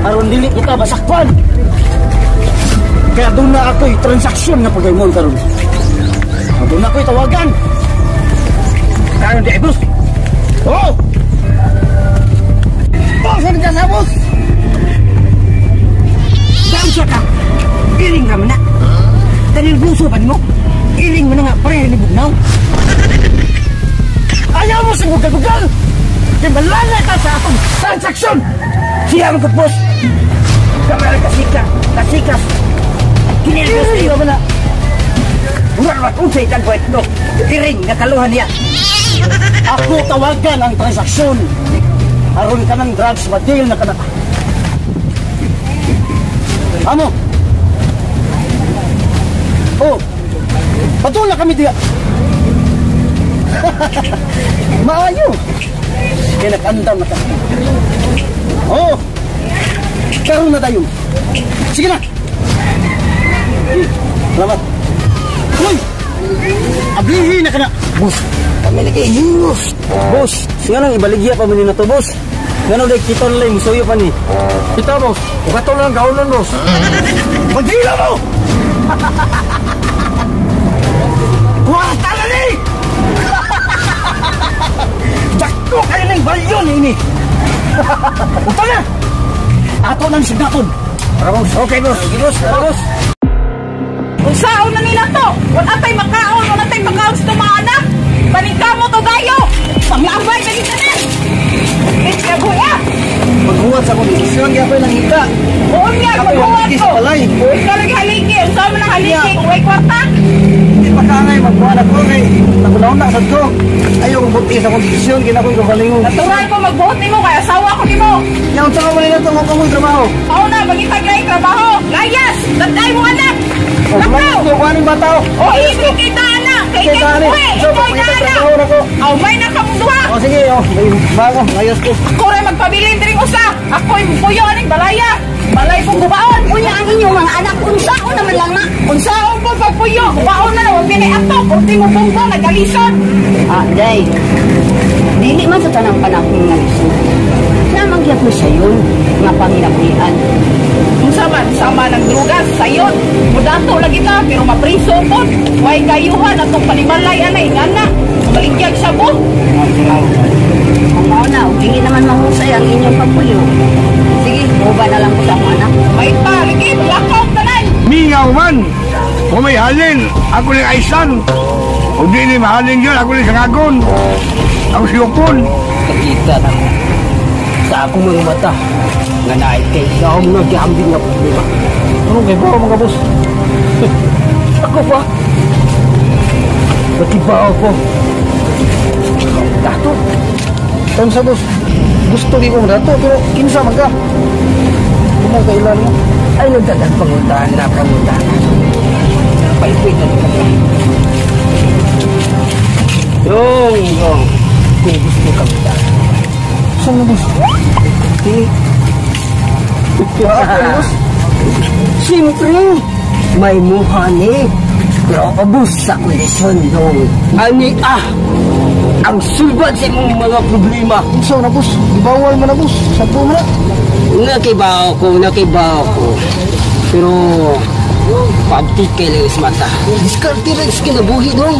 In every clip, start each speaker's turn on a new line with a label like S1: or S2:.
S1: Aron dili kita masakpan. Kaya doon na ako'y transaksyon nga pagaymon karon. Doon na ako'y tawagan. Karon di ay, boss. Oh! Boss, ano ka sa boss?
S2: Saan siya ka? Iring ka man na. Dahil gusto pa nimo? Iring mo na nga, pare ni Bugnaw.
S1: Ayaw mo sa bugal-bugal! Kaya malala ka sa atong transaksyon!
S2: Siya ang boss. Kamara kasika, kasikas. Kinilbos
S1: Iring ka man na.
S2: Mura naman unsay tagwet no. Iring nakaluhan niya.
S1: Ako tawagan ang transaksyon. Aron ka ng drugs, ma-deal na ka na. Amo? Oh, patula kami diya. Maayo. Kaya nag-andam na ka. Oh, karon na tayo. Sige na. Eh, salamat. Uy, ablihin na ka na.
S2: Boss, kami nagihingos.
S1: Boss, nga nang ibaligya pa man na to, boss. Nga nang kita nila yung musuyo pa ni.
S3: Kita, boss. Ukato lang kaunon, boss.
S1: Magdila mo! Kwarta na ni! Dakko kayo ng balyon ini! Uto na! Ato nang signaton.
S2: Tara, boss. Okay, boss. Sige, boss. Tara, boss.
S4: Unsaon na nila to? Wala tay makaon, wala tay makaon sa itong mga anak. Paningkamo to dayo. Panglabay na kita na. Bitch ka buya.
S3: Maghuwat sa akong desisyon, kaya ako'y nangita.
S4: Uon nga,
S3: Ako'y
S4: maghuwat
S3: haligi
S4: ko.
S3: sa balay.
S4: Ikaw lagi haligi. Unsaon man ang haligi? Kung way kwarta?
S3: Hindi pa kaangay, magbuhat ako kay nagunaon na sad ko. Ayaw kong buti sa akong desisyon, kaya ako'y kabalingong.
S4: Natural ko magbuot nimo kay asawa ko nimo.
S3: Nya, unsa ka man nila itong akong trabaho?
S4: Mao na magitag laing trabaho. Layas, danday mo anak.
S3: O,
S4: Lakaw.
S3: kumain ko, kuhanin bata o.
S4: O ibig kita anak. Kay kay
S3: Kita ani.
S4: buhi.
S3: So,
S4: Ikaw na
S3: pagpangita
S4: anak.
S3: trabaho na ko.
S4: Aw may nakamunduha.
S3: O, sige, o, may bago, ayos ko.
S4: Ako rin magpabilin diring usa. Ako'y puyo aning balaya. Balay kong gubaon.
S5: Unya ang inyong mga anak, unsaon naman lang na.
S4: Unsaon po pagpuyo, gubaon na lang, huwag pinay ato, ultimo bunggo, nagalisod.
S5: Ah, day. Dili man sa tanang panahon nga lisod. Namang gyapon sayon nga panginabuhian.
S4: Unsa man, sama ng drugas, sayon. Mudato lagi ta, pero mapriso po. Way kayuhan atong panimalay anay, ngana. Malingyag siya po.
S5: Kung mao na, ug dili naman mahusay ang inyong pagpuyo. Sige, uba na lang ko sa akong anak.
S4: May pa, lagi, blackout tanan.
S6: Mingaw man. Kung may halin, ako ni Aisan. Kung di ni mahalin yun, ako ni Sangagon. Ako siyukon.
S2: Nakita na ko sa akong mga mata nga naay kay daom nga gihambing nga problema.
S3: Ano kay ba, mga boss?
S2: Ako pa. Nakibaw ko. Dato.
S3: Unsa, boss? Gusto di ko dato, pero kinsa man ka? Ano kailan mo?
S2: Ay, nagdadag pangutana, pangutana. Paipit na ka. Yong, yong. Kung gusto ka dato.
S3: Saan na, boss?
S2: Dili.
S3: Ako, boss?
S2: Siyempre, may muha ni. Pero abos sa kondisyon dong. Ani ah, ang sulbad sa imong mga problema.
S3: Unsa na, boss? Ibawal man na, boss. Sa mo na.
S2: Nakibaw ko, nakibaw ko. Pero, pabti kay lang sa mata. Diskarte lang sa kinabuhi dong.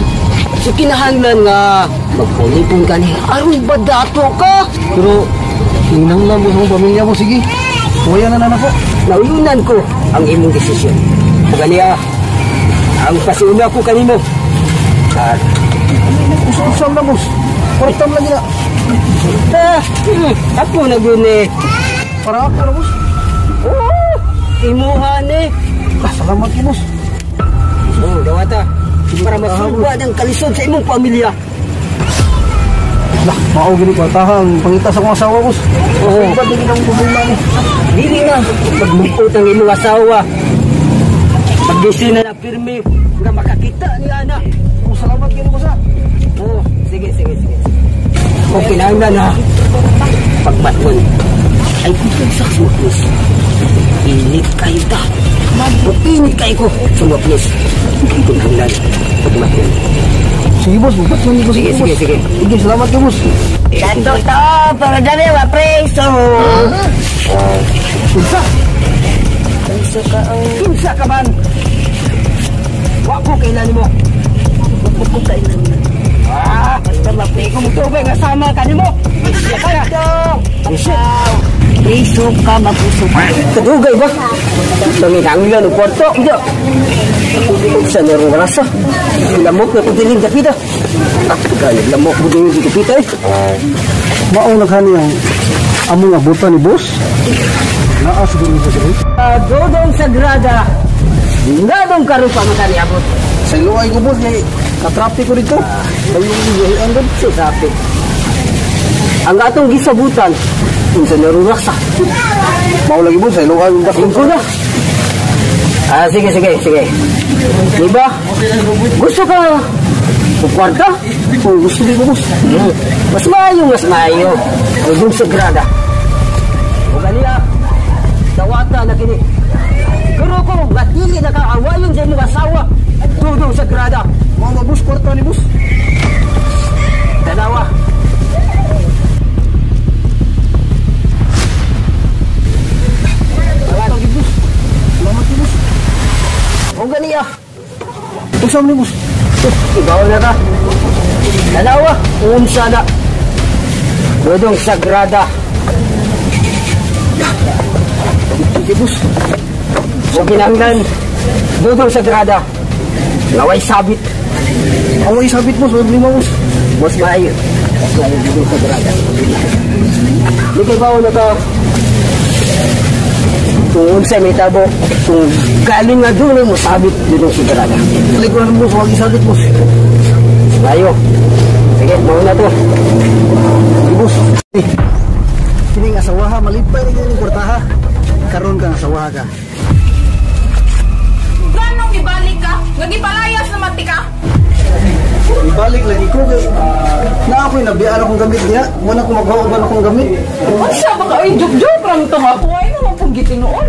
S2: So kinahanglan nga, magpulipon ka ni, aron ba dato ka?
S3: Pero, hinang lang, boss, akong pamilya mo. Sige, kuya na na ko.
S2: Nauyunan ko ang imong desisyon. Ug ah, ang pasuna ko kanimo. At,
S3: Usam na, boss. Kwartam lagi na.
S2: ah, ako na gyud ni.
S3: Para ako na, boss.
S2: Oh, imuha ni.
S3: Ah, salamat ko, boss.
S2: Oh, dawata. Para masulbad ang kalisod sa imong pamilya.
S3: Lah, mao gini kwartahang pangita sa akong asawa, boss.
S2: Oo.
S3: Sulbad lagi ng problema ni.
S2: Dili na pagmuot ang imong asawa. Pagdisi na na pirmi nga makakita ni ana.
S3: Oh, salamat gini, boss, ah.
S2: Oh, sige, sige, sige. Kung kinahanglan ha, pagmaton, ay kung sa sumaplis. Init kayo ta. Init kayo ko sumaplis. Kinahanglan pagmaton.
S3: Sige, boss. Magpatman ni boss.
S2: Sige, sige, sige.
S3: Sige, salamat ko, boss.
S5: Dato to, pero dami wa preso.
S1: Unsa?
S5: Kinsa ka ang...
S2: Kinsa ka man? Wa ko kailan mo.
S5: Wa ko kailan mo.
S2: Ah, basta mapi ko mo tubig nga sama ka nimo. Shit.
S5: Iso ka magusok.
S2: Kadugay ba? Manginanglan og kwarto. Hindi. Sa nerong rasa. Lamok na pagdiling dapita. Ah, gayag lamok mo din dapita eh.
S3: Mao naghani ang among abutan ni boss. Naa siguro sa diri.
S2: Dodong Sagrada. Ngadong karon pa man kani abot.
S3: Sa iluay ko boss kay ka-traffic ko dito. Bayong giyahian gud.
S2: Sa traffic. Ang atong gisabutan unsa nerong rasa.
S3: Mao lagi boss sa iluay yung
S2: Lingko na. Ah, sige, sige, sige. Diba? Gusto ka og kwarta?
S3: Oh, gusto di ko boss.
S2: Mas maayo, mas maayo. Dodong Sagrada. O ganiya, dawata na kini. Siguro ko, nga dili na kaawayon sa imong asawa. Dodong Sagrada.
S3: Mao nga boss kwarta ni boss.
S2: Tanawa. O ganiya,
S3: Unsa man ni boss?
S2: ibaw na ka. Tanawa, unsa na. Dodong Sagrada.
S3: Sige boss.
S2: O kinahanglan, Dodong Sagrada. Laway sabit.
S3: Away sabit boss, way problema boss.
S2: Mas maayo. Mas maayo Dodong Sagrada. Di kay bawo na ka. Kung unsay may tabo, kung galing nga doon mo sabit Dodong Sagrada.
S3: Dili ko na boss, wag isabit boss.
S2: Maayo. Sige, mauna to.
S3: Sige boss. Kining asawa ha, malipay na gyud ning kwarta ha. Karon ka asawa ka.
S4: Ganong ibalik ka? Nga gipalayas naman ti ka?
S3: Ibalik lagi ko kay na ako'y nabiyaan akong gamit niya. Muna ko maghuoban akong gamit.
S4: Unsa ba ka? Ay, joke-joke lang to ha. Kuhay naman pong gitinuon.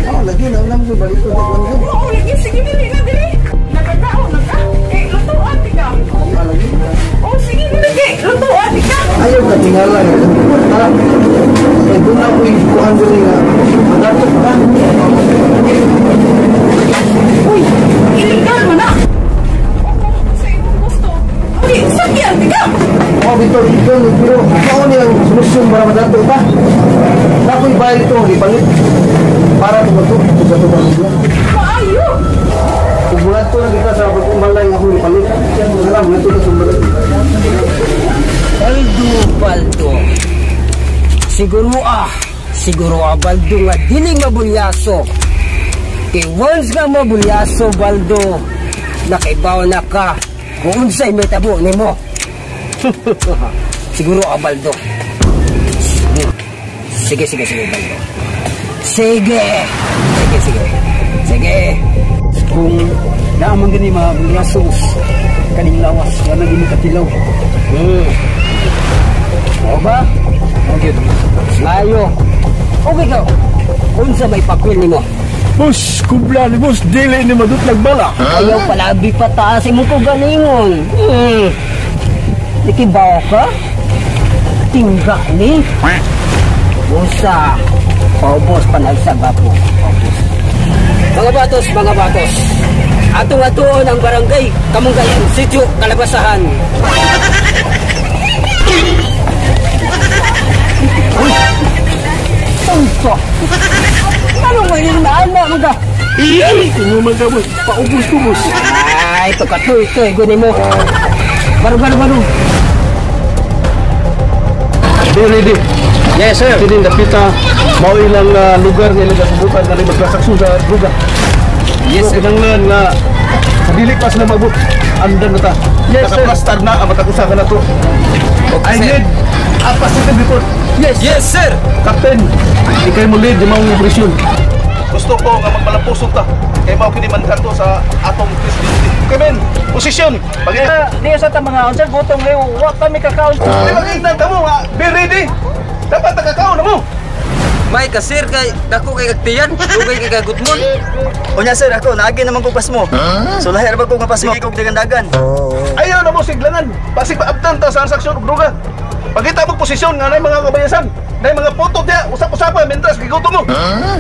S3: Ah, lagi na lang ko balik ko pag gud.
S4: Oo, lagi. Sige, dili na, dili. Nakakaon na ka. Eh, lutuan ti ka.
S3: Ah, lagi.
S4: Oh, sige, dili. Kay, lutuan ti ka.
S3: Ayaw ka tingala nga gamit kwarta. Kay doon ako'y kuhan diri nga madatok ka.
S4: Uy, illegal man na. Oo, sa imong gusto. Uy, sakyan ti ka.
S3: Oh, bitaw ikaw pero mao ni ang solusyon para madato ta. Nakoy bayad ito ang ipalit para tumato sa to ba.
S4: Maayo.
S3: Kung muladto na kita sa pag-umbalay akong ipalit. Alam mo ito na sumbalay.
S2: Baldo, Baldo. Siguro ah, Baldo nga dili mabulyaso. Kay once nga mabulyaso, Baldo, nakaibaw na ka kung unsay may tabo nimo. Siguro ah, Baldo. Sige, sige, sige, Baldo. Sige, sige, sige. Sige.
S1: Kung naamang gani mabulyaso kaning lawas, wala gini katilaw.
S2: O ba?
S1: Okay.
S2: Mayo. Okay ka. Unsa may pakwil nimo?
S6: Boss, kubla ni boss, dili ni madutlag bala.
S2: Ayaw palabi pa taas imong kagalingon. Ikibaw ka? Tingga ni. Unsa? Paubos panagsa ba po? Paubos. Mga batos, mga batos. Atong atuon ang barangay Kamunggayan, Sitio Kalabasahan. Uy! Unsa? Ano mo yung naana mga?
S6: Inguman ka boss, paubos ko boss.
S2: Ay, pagkatuy-tuy, gunin mo. Baro, baro, baro.
S6: Be ready.
S1: Yes, sir.
S6: Kini dapita mao ilang lugar nga ilang kasubukan nga magtrasaksyon sa droga.
S1: Yes, sir.
S6: Kinahanglan nga sa dili pa sila maabot. Andan na ta.
S1: Yes, sir.
S6: Nakaplastar na ang matag usa ka na to.
S1: Okay,
S6: I
S1: sir.
S6: need a positive report.
S1: Yes. Yes, sir.
S6: Captain, ikay mo lead yung mga operasyon.
S7: Gusto ko nga magmalapusog ta. Kay mao kini mandato sa atong presidente. Okay men, posisyon. Pag
S1: Di sa ta mga unsa gutom kayo, wa pa mi kakaon.
S7: Di ba ta mo, be ready. Dapat nakakaon na mo.
S8: May kasir kay dako kay kagtiyan, dugay kay kagutmon.
S9: Unya sir, ako naagi naman ko pasmo. So lahi ra ba ko nga pasmo? Sige kog dagan-dagan.
S7: Ayaw na mo siglangan. Basig maabtan ta sa transaksyon og droga. Pagkita mo posisyon nga na mga kabayasan. Na mga puto diya, usap-usapan mentras gigutom mo.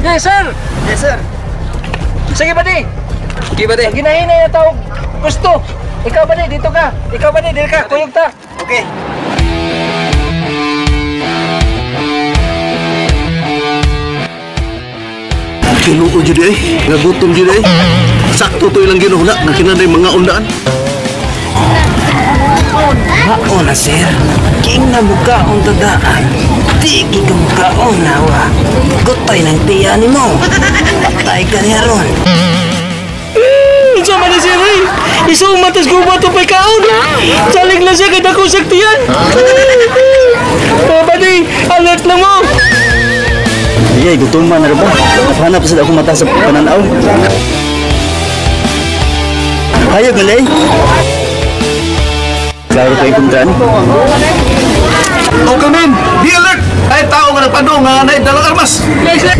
S1: Yes, sir.
S9: Yes, sir.
S1: Sige, buddy.
S8: Sige, buddy.
S1: Ginahinay na tao. Gusto. Ikaw, buddy, dito ka. Ikaw, buddy, dito ka. Kuyog ta.
S9: Okay.
S7: Kinuo jud ay, nagutom jud ay. Sakto to ilang ginuhuna nga kinahanglan mga undaan.
S2: Mao na sir, king na mukaon dadaan. Di ka mukaon nawa. Gutay ng tiya ni mo. Patay ka niya ron.
S1: Unsa man ni sir, eh? Isumat tas gubat pa'y kaon. Salig lang siya kay dako saktiyan. Oh, buddy, alert lang mo.
S9: Iya, gutom man na ba? Hanap sa akong mata sa pananaw. Hayop man eh. Klaro kay kundaan.
S7: Okay men, be alert. Ay tao nga nagpadong nga naay dalang armas.
S1: Yes, sir.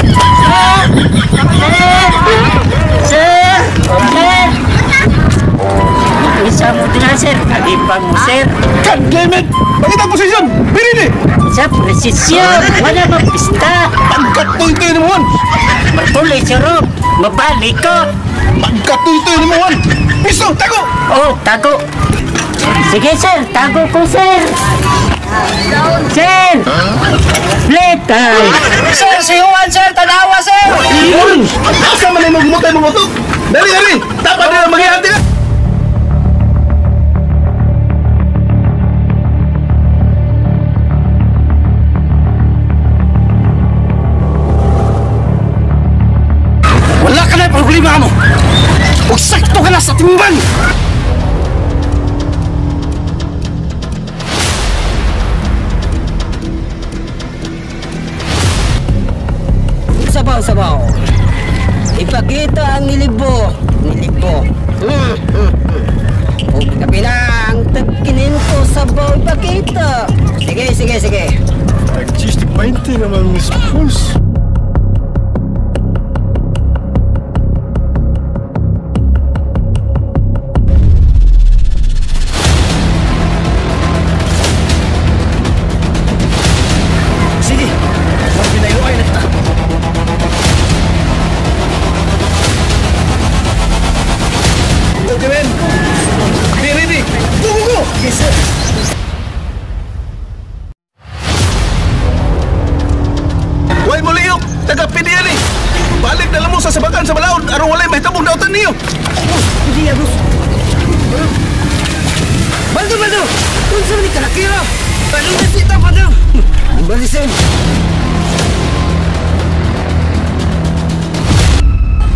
S5: Sir! Sir! Isa mo din sir. Kalipang mo, sir.
S7: God damn it! Pakita ang posisyon. Pili ni.
S5: Sa presisyon, wala mapista.
S7: Pagkatuy-tuy ni mo Juan.
S5: Matuloy, sir. Mabalik ko.
S7: Pagkatuy-tuy ni mo Juan. Piso, tago.
S5: Oh, tago. Sige, sir. Tago ko, sir. Sir! Letay!
S1: Sir, si Juan, sir. Tanawa, sir.
S7: Yun! Asa man ay magmutay mo to? Dali, dali. Dapat nila maghihanti na.
S1: Wala ka na problema mo. Ug sakto ka na sa timbang.
S2: Sabaw, sabaw. Ipakita ang nilibo. Nilibo. O kapilang tagkininto sabaw ipakita. Sige, sige, sige.
S6: Nag-20 naman, Miss Pulse.
S9: Sige, pinayuay na kita.
S7: Okay men. Be ready. Go, go, go.
S9: Yes, sir.
S7: Way mo liyok. Taga-PDL eh. Balik na lang mo sa sabakan sa balaod. Aron walay mahitabong dautan niyo.
S2: Hindi, Abus. Baldo, baldo! Unsa man ni kalakira? Baldo na sita, baldo! Balisin!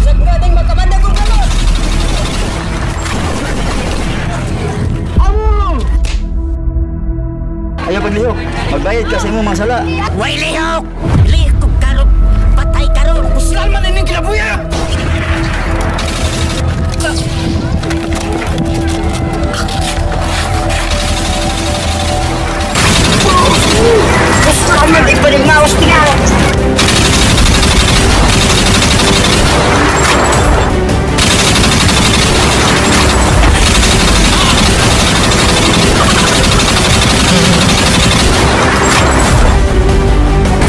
S2: Sagrading makamanda kong kamot!
S9: Ayaw paglihok. Magbayad ka sa imong mga sala.
S5: Way lihok! Lihok karon! Patay karon!
S1: Uslan man ining kinabuya.
S5: Uslan man ipanig maus tingaw!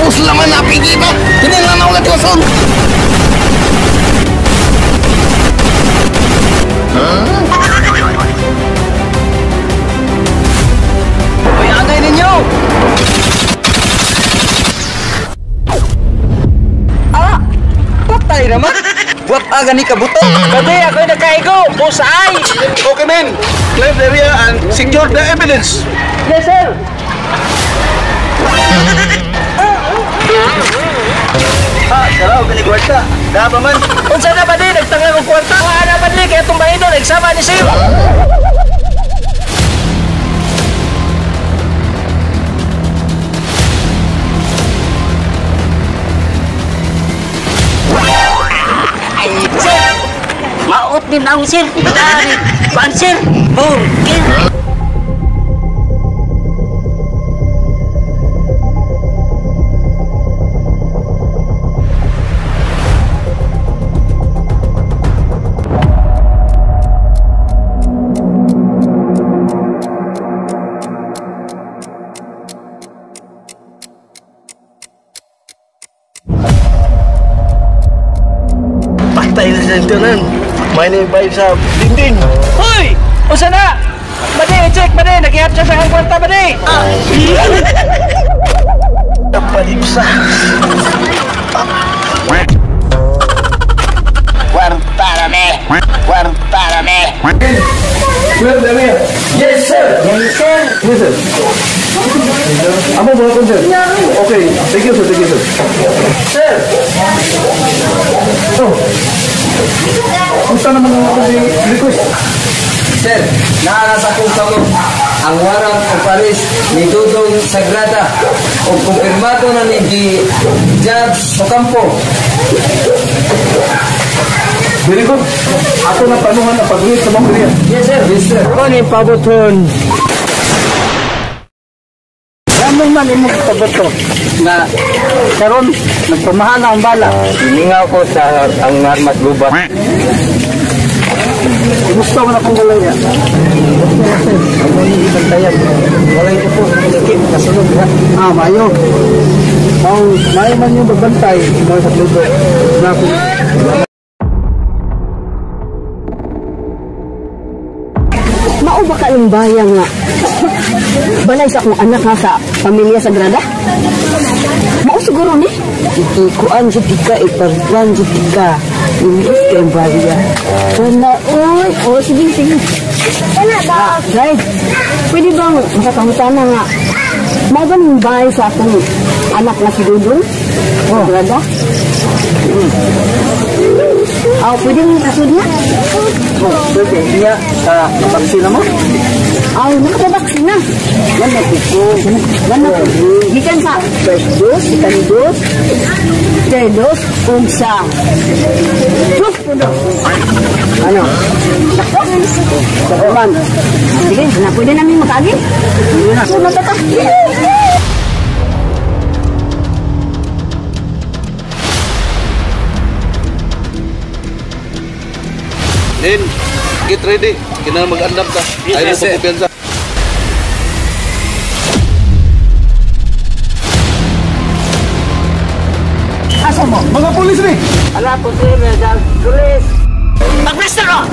S7: Usla man na pigi ba? Kinahanglan na ulit wason.
S8: Uy, angay ninyo. Ah, patay naman. Buwat aga ni kabuto.
S1: Buddy, ako'y nakaigo. Busay!
S7: Okay men. Clear the area and secure the evidence.
S1: Yes, sir.
S9: Ha, karaw ka ni kwarta. Daba man.
S1: Unsa na buddy? Nagtangla kong kwarta. Wala na buddy. Kaya itong bahido, nagsama ni sir.
S5: Sir! Maot ni naong, sir. Dari, kuan, sir. Burger.
S3: Presidente nan. May na yung vibe sa dingding.
S1: Hoy! Usa na! Bade, check, bade! Nagihat siya sa kang kwarta, bade!
S3: Palipsa.
S2: Kwarta na me! Kwarta na me!
S3: Yes, sir! Yes, sir! Yes, sir. Amo ba sir? Okay, thank you, sir. Thank you, sir. Sir! Oh. Unsa naman ang akong request?
S8: Sir, naa sa akong kamot ang warrant of arrest ni Dudong Sagrada ug kumpirmado na ni Judge Ocampo.
S3: Very good. Ako na panuhan ang pag-uwi sa mga niya.
S8: Yes, sir. Yes, sir.
S1: Kani pabuton. Gamay man imong pabuto nga karon nagpamahala ang bala.
S8: Hiningaw ko sa ang armas gubat.
S1: Gusto mo na akong balay niya. Walay ko po, sikip, kasunod ha. Ah, maayo. Mau, maayo man yung babantay, mga sa ludo. Na ako.
S5: Mao ba ka yung bayang nga? Balay sa akong anak nga sa pamilya Sagrada? Mao siguro ni?
S2: Ikuan jud ka, iparwan jud ka. Ilis kay barya.
S5: Wala, oy. Oh, sige, sige. Ah, guys, pwede bang makapangutana nga? Mao ba ning bahay sa akong anak na si Dudong? Oh. Sagrada? Ah, pwede mong kasud na?
S1: Oh, pwede. Niya, sa vaccine mo?
S5: Ay, nakapabaksina.
S1: Yan na ko.
S5: Yan na ko. Gikan sa first dose, second dose, third dose, ug sa fifth dose. Ano? Sakto?
S1: Sakto man.
S5: Sige, na pwede namin makaagi. Sige na. Ta.
S7: Then, get ready. Kina mag-andam ta. Ayaw mo pagkumpiyansa.
S1: Asa mo?
S3: Mga pulis ni!
S2: Ala ko sir, pulis.
S1: Mag-rest na!